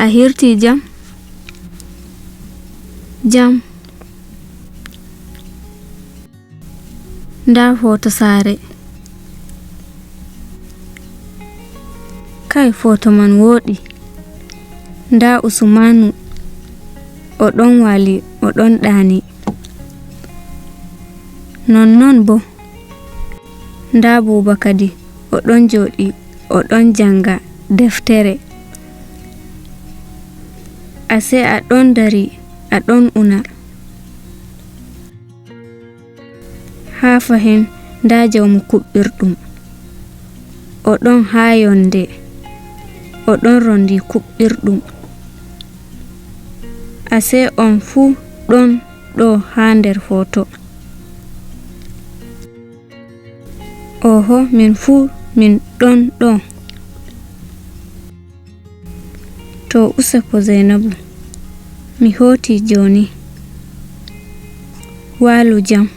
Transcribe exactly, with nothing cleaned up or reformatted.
A hirti jam? Jam. Ndaa footo saare. Kay, footo man wooɗi. Ndaa Usmaanu, o ɗon waali, o ɗon ɗaani. Nonnon boo, ndaa Buuba kadi, o ɗon jooɗi, o ɗon jaŋga deftere. Asee a ɗon dari, a ɗon una. Haa fahin, ndaa jawmu kuɓɓirɗum. O ɗon haa yonde. O ɗon rondi kuɓɓirɗum. Asee on fuu ɗon ɗo haa nder footo. Oho, min fuu min ɗon ɗo. To useko Zeynabu, mi hooti jooni. Waalu jam.